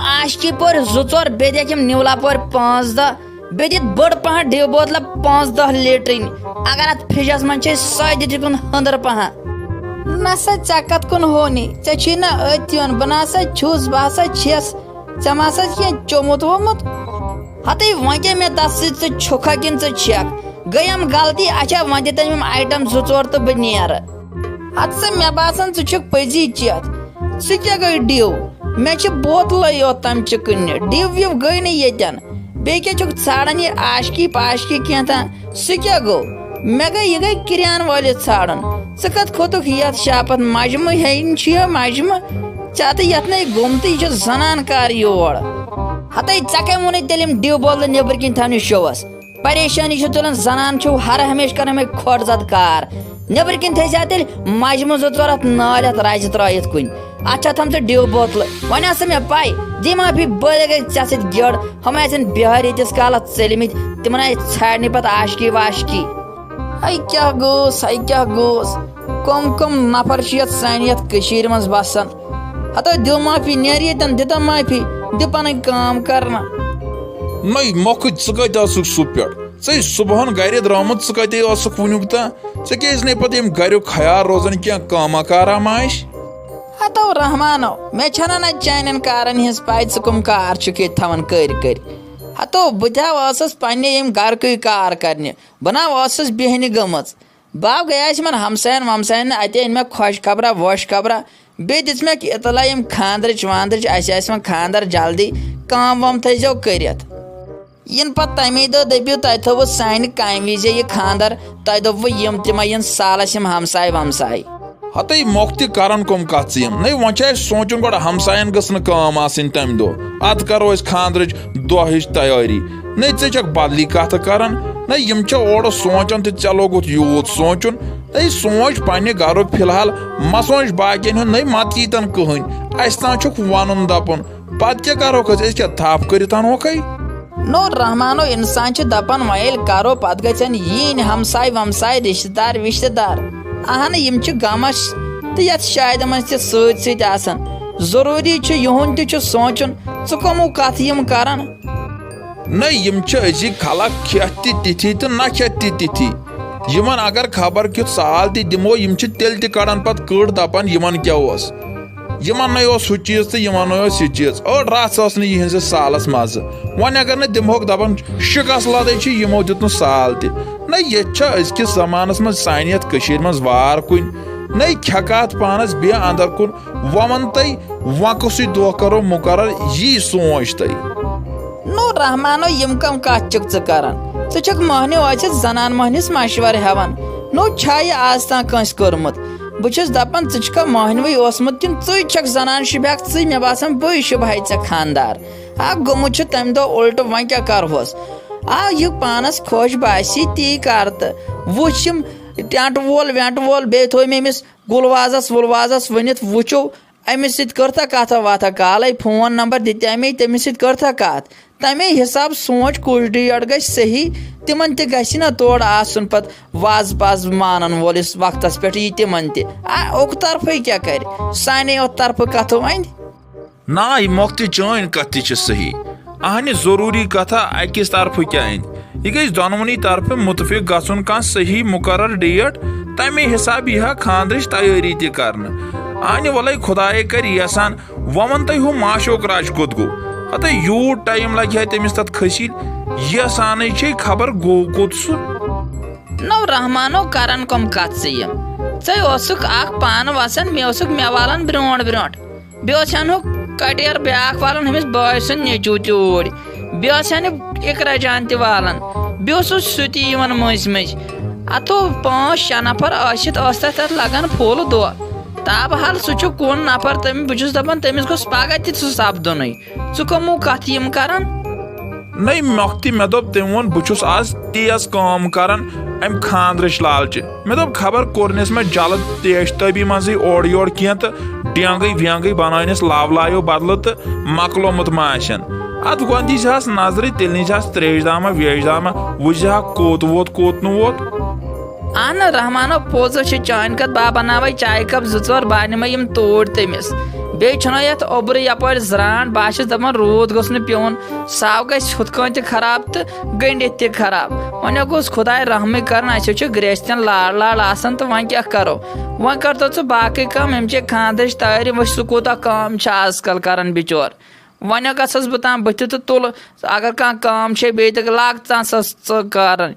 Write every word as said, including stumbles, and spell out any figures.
عاشقی پورِ زٕ ژور، بیٚیہِ دِکھ یِم نِولا پورِ پانٛژھ دَہ، بیٚیہِ دِتھ بٔڑ پہن ڈیو بوتلہ پانٛژھ دَہ لیٹرٕنۍ۔ اگر اتھ فرجس منٛز چھے سۄے دِتھ یہِ کُن ہٕندٕر پہن۔ نہ سا، ژےٚ کتھ کُن ہونی؟ ژےٚ چھی نہ أتۍ یُن، بہٕ نہ سا چھُس، بہٕ ہسا چھَس۔ ژےٚ ما سا چھُ کینٛہہ چومُت وومُت؟ ہتے وۄنۍ کیٛاہ مےٚ تتھ سۭتۍ، ژٕ چھُکھا کِنہٕ ژٕ چھَکھ؟ گٔیم غلطی۔ اچھا، وۄنۍ دِ تٔمۍ یِم آیٹم زٕ ژور تہٕ بہٕ نیرٕ۔ ہتہٕ سا، مےٚ باسان ژٕ چھُکھ پٔزی چٮ۪تھ۔ ژٕ کیٛاہ گٔے ڈیو؟ مےٚ چھِ بوتلٕے یوت تَمچہِ کٕننہِ، ڈیو ویو گٔے نہٕ ییٚتٮ۪ن۔ بیٚیہِ کیٛاہ چھُکھ ژھانڈان یہِ عاشقی پاشقی کینٛہہ تام؟ سُہ کیٛاہ گوٚو؟ مےٚ گٔے، یہِ گٔے کِریان وٲلِس ژھانڈُن۔ ژٕ کتھ کھوٚتُکھ یتھ شاپس؟ مجمہٕ ہیٚنۍ چھُ یہِ مجمہٕ؟ ژےٚ تہٕ یتھ نے گوٚمتٕے، یہِ چھُ زنان کار یور۔ ہتے ژےٚ کٔمۍ ووٚنُے تیٚلہِ یِم ڈیو بوتلہٕ نیٚبرۍ کِنۍ تھاونہِ شووس؟ پریشٲنی چھِ تُلان، زنان چھِو ہر ہمیشہِ کران مےٚ کھۄٹ زد کار۔ نیٚبرۍ کِنۍ تھٲے زِ تیٚلہِ مجمہٕ زٕ ژور اتھ نٲلۍ اتھ رزِ ترٲیِتھ کُنہِ۔ اتھ چھا تھٲمژٕ ڈیو بوتلہٕ؟ وۄنۍ ٲس مےٚ پَے، دِ معٲفی، بٔلۍ گٔے ژےٚ سۭتۍ گِڑ۔ ہُم آسن بِہٲرۍ ییٖتِس کالس ژٔلمٕتۍ، تِمن آیہِ ژھانڈنہِ پتہٕ عاشقی واشقی۔ ہے کیٛاہ گوٚوس، ہے کیٛاہ گوٚوس؟ کم کم نفر چھِ یتھ سانہِ یتھ کٔشیٖرِ منٛز بسان؟ ہتو دِ معٲفی، نیر ییٚتٮ۪ن، دِ تو معٲفی، دِ پنٕنۍ کٲم کرنہٕ۔ نٔے مۄکھٕ، ژٕ کتہِ ٲسٕکھ سُہ پٮ۪ٹھ؟ ژے صبحن گرِ درٛامُت، ژٕ کتے ٲسٕکھ وُنیُک تام؟ ژےٚ کیٛازِ نے پتہٕ ییٚمہِ گریُک خیال روزان کینٛہہ، کٲما کارا ما آسہِ؟ ہتو رحمانو، مےٚ چھنہ نہ چانٮ۪ن کارن ہٕنٛز پاے، ژٕ کم کار چھُکھ ییٚتہِ تھاوان کٔرۍ کٔرۍ۔ ہتو بہٕ تہِ ہا ٲسٕس پننہِ ییٚمہِ گرکٕے کار کرنہِ، بہٕ نہ ٲسٕس بیہنہِ گٔمٕژ۔ بہٕ گٔیس یِمن ہمساین ومساین، اتے أنۍ مےٚ خۄش خبرا وۄش خبرا۔ بیٚیہِ دِژ مےٚ اطلاع یِم خاندرٕچ واندرٕچ، اسہِ آسہِ وۄنۍ خاندر جلدی، کٲم وٲم تھٲیزیو کٔرِتھ۔ یِنہٕ پتہٕ تَمے دۄہ دٔپِو، تۄہہِ تھوٚوُ سانہِ کامہِ وِزِ یہِ خاندر، تۄہہِ دوٚپوُ یِم تہِ ما یِن سالس، یِم ہمساے ومساے۔ ہتے مۄکھ تہِ کران کم کتھ ژٕ یِم؟ نَے وۄنۍ چھُ اَسہِ سونٛچُن گۄڈٕ، ہمساین گٔژھ نہٕ کٲم آسٕنۍ تَمہِ دۄہ، ادٕ کرو أسۍ خاندرٕچ دۄہٕچ تیٲری۔ نَے ژےٚ چھکھ بدلی کتھٕ کران، نَے یِم چھِ اورٕ سونٛچان تہٕ ژےٚ لوگُتھ یوٗت سونٛچُن۔ نَے سونٛچ پننہِ گرُک فی الحال، مہ سونٛچ باقین ہُنٛد، نَے مت ییٖتن کٕہٕنۍ۔ اسہِ تام چھُکھ ونُن دپُن، پتہٕ کیٛاہ کرہوکھ أسۍ؟ أسۍ کیٛاہ تھپھ کٔرِتھ انہوکھے؟ نو رحمانو، انسان چھُ دپان، وۄنۍ ییٚلہِ کرو، پتہٕ گژھن یِنۍ ہمساے ومساے، رشتہٕ دار وشتہٕ دار۔ اہنہٕ، یِم چھِ غمس تہٕ یتھ شادِ منٛز تہِ سۭتۍ سۭتۍ آسان۔ ضروٗری چھُ یِہُنٛد تہِ چھُ سونٛچُن، ژٕ کٕمو کتھٕ یِم کران؟ نہ، یِم چھِ أزِکۍ خلق، کھٮ۪تھ تہِ تِتھی تہٕ نہ کھٮ۪تھ تہِ تِتھی۔ یِمن اگر خبر کیُتھ سال تہِ دِمو، یِم چھِ تیٚلہِ تہِ کڑان پتہٕ کٔڑ، دپان، یِمن کیٛاہ اوس؟ یِمن نے اوس ہُہ چیٖز تہٕ یِمن نے اوس یہِ چیٖز۔ أڑ رژھ ٲس نہٕ یِہنٛزِس سالس مزٕ۔ وۄنۍ اگر نہٕ دِمہوکھ، دپان، شکست لدٕے چھِ، یِمو دیُت نہٕ سال تہِ۔ نہ، ییٚتہِ چھا أزکِس زمانس منٛز سانہِ یتھ کٔشیٖرِ منٛز وار کُنہِ؟ نہ، کھٮ۪کھ اتھ پانس بیٚہہ اندر کُن، وۄنۍ ون تۄہہِ، وۄنۍ کُسٕے دۄہ کرو مقرر، یی سونٛچ تۄہہِ۔ نو رحمانو، یِم کم کتھ چھکھ ژٕ کران؟ ژٕ چھکھ مۄہنیو ٲسِتھ زنان مۄہنِس مشورٕ ہٮ۪وان۔ نو چھا یہِ آز تام کٲنٛسہِ کوٚرمُت؟ بہٕ چھُس دپان، ژٕ چھُکھا مۄہنیوٕے اوسمُت کِنہٕ ژٕے چھکھ زنان شوٗبہِ ہاکھ ژٕے؟ مےٚ باسان، بٕے شوٗبہٕ ہاے ژےٚ خاندار۔ آ، گوٚمُت چھُ تمہِ دۄہ اُلٹہٕ، وۄنۍ کیٛاہ کرہوس؟ آ، یہِ پانس خۄش باسی تی کر تہٕ وٕچھ یِم ٹٮ۪نٹ وول وٮ۪نٹ وول، بیٚیہِ تھوٚو مےٚ أمِس گُلوازس وُلوازس ؤنِتھ، وٕچھو أمِس سۭتۍ کٔرتھا کتھا وتھا، کالے فون نمبر دِتے مےٚ، تٔمِس سۭتۍ کٔرتھا کتھ؟ تمے حساب سونٛچ کُس ڈیٹ گژھِ صحیح، تِمن تہِ گژھِ نہ تورٕ آسُن پتہٕ وازٕ پازٕ مانن وول یُس وقتس پٮ۪ٹھ یی تِمن تہِ۔ آ، اُکہٕ طرفے کیٛاہ کرِ، سانے یوت طرفہٕ کتھو اندِ۔ نہ، یہِ مۄکھ تہِ چٲنۍ کتھ تہِ چھِ صحیح۔ اہنہِ ضروٗری کتھا اکِس طرفہٕ کیٛاہ اندِ؟ یہِ گژھِ دۄنوٕنی طرفہٕ مُتفِق گژھُن کانٛہہ صحیح مُقرر ڈیٹ، تمے حساب یی ہا خاندرٕچ تیٲری تہِ کرنہٕ۔ اہنہِ وۄلے خدایے کرِ یژھان۔ وۄنۍ ون تۄہہِ ہُہ معاشوک راج کوٚت گوٚو؟ ہتے یوٗت ٹایم لگہِ ہا تٔمِس تتھ کھٔسِتھ، یژھانٕے چھے خبر گوٚو کوٚت سُہ۔ نو رحمانو، کران کم کتھ ژٕ یِم؟ ژے اوسُکھ اکھ پانہٕ وسان، مےٚ اوسُکھ مےٚ والان برونٛٹھ برونٛٹھ۔ بیٚیہِ اوس ہن ہُہ کٹیر بیٛاکھ والان، ہُمِس بٲے سُنٛد نیٚچوٗ تہِ اوٗرۍ۔ بیٚیہِ اوس ہن اقرا جان تہِ والان۔ بیٚیہِ اوسُس سُہ تہِ یِوان مٔنٛزۍ مٔنٛزۍ۔ اتھو پانٛژھ شےٚ نفر ٲسِتھ ٲس تتھ، تتھ لگان فُل دۄہ۔ تابہٕ حال سُہ چھُ کُن نفر، تٔمۍ، بہٕ چھُس دپان، تٔمِس گوٚژھ پگاہ تہِ سُہ سپدُنُے۔ ژٕ کمو کتھ یِم کران؟ نٔے مۄکھتہِ مےٚ دوٚپ، تٔمۍ ووٚن، بہٕ چھُس آز تیز کٲم کران امہِ خاندرٕچ لالچہِ۔ مےٚ دوٚپ، خبر کوٚرنس مےٚ جلد تیز تٲبی منٛزٕے اورٕ یورٕ کینٛہہ تہٕ ڈینگٕے وینگٕے بنٲونس لاو لایو بدلہٕ تہٕ مۄکلومُت ما آسن۔ اتھ گۄڈٕ دیٖزِ ہس نظرِ، تیٚلہِ نیٖزِ ہس تریش دامہ ویش دامہ، وٕچھزِ ہا کوٚت ووت کوٚت نہٕ ووت۔ اہن رحمانو، پوٚز چھِ چٲنۍ کتھ، بہٕ بناوے چایہِ کپ زٕ ژور، بہٕ انہٕ یِم توٗرۍ تٔمِس۔ بیٚیہِ چھُنہ یَتھ اوٚبرٕ یَپٲرۍ زرٛانٛٹھ، بہٕ ہا چھُس دَپان روٗد گوٚژھ نہٕ پیوٚن۔ سَو گژھِ ہُتھ کٔنۍ تہِ خراب تہٕ گٔنٛڈِتھ تہِ خراب۔ وۄنۍ گوٚژھ خۄداے رحمٕے کَرُن، اَسہِ چھُ گرٛیستٮ۪ن لاڑ لاڑ آسان تہٕ وۄنۍ کیٛاہ کَرو؟ وۄنۍ کَر تو ژٕ باقٕے کٲم، أمۍ چھے خانٛدرٕچ تیٲری، وٕچھ سُہ کوٗتاہ کٲم چھِ آز کَل کَران بِچور۔ وۄنۍ گژھس بہٕ تام بٕتھِ تہٕ تُلہٕ، اگر کانٛہہ کٲم چھے بیٚیہِ تہٕ لاگ ژٕ سا ژٕ کَرٕنۍ۔